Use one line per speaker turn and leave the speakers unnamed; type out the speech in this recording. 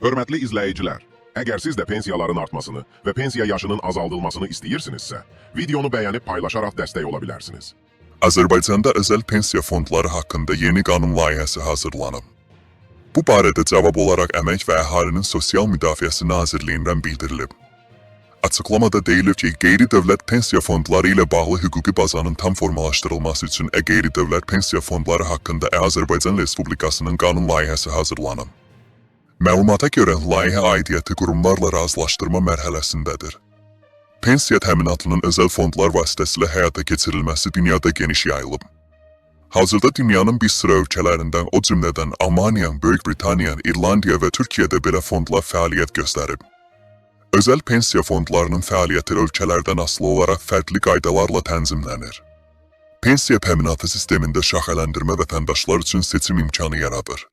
Hörmətli izləyicilər, əgər siz də pensiyaların artmasını və pensiya yaşının azaldılmasını istəyirsinizsə, videonu bəyənib paylaşaraq dəstək ola bilərsiniz.
Azərbaycanda özəl pensiya fondları haqqında yeni qanun layihəsi hazırlanıb. Bu barədə cavab olaraq Əmək və Əhalinin Sosial Müdafiəsi Nazirliyindən bildirilib. Açıqlamada deyilir ki, qeyri-dövlət pensiya fondları ilə bağlı hüquqi bazanın tam formalaşdırılması üçün qeyri-dövlət pensiya fondları haqqında Azərbaycan Respublikasının qanun layihəsi hazırlanıb. Məlumata görə layihə aidiyyəti qurumlarla razılaşdırma mərhələsindədir. Pensiya təminatının özəl fondlar vasitəsilə həyata keçirilməsi dünyada geniş yayılıb. Hazırda dünyanın bir sıra ölkələrindən, o cümlədən Almaniya, Böyük Britaniya, İrlandiya və Türkiyədə belə fondlar fəaliyyət göstərib. Özəl pensiya fondlarının fəaliyyəti ölkələrdən asılı olaraq fərqli qaydalarla tənzimlənir. Pensiya təminatı sistemində şaxələndirmə vətəndaşlar üçün seçim imkanı yaradır.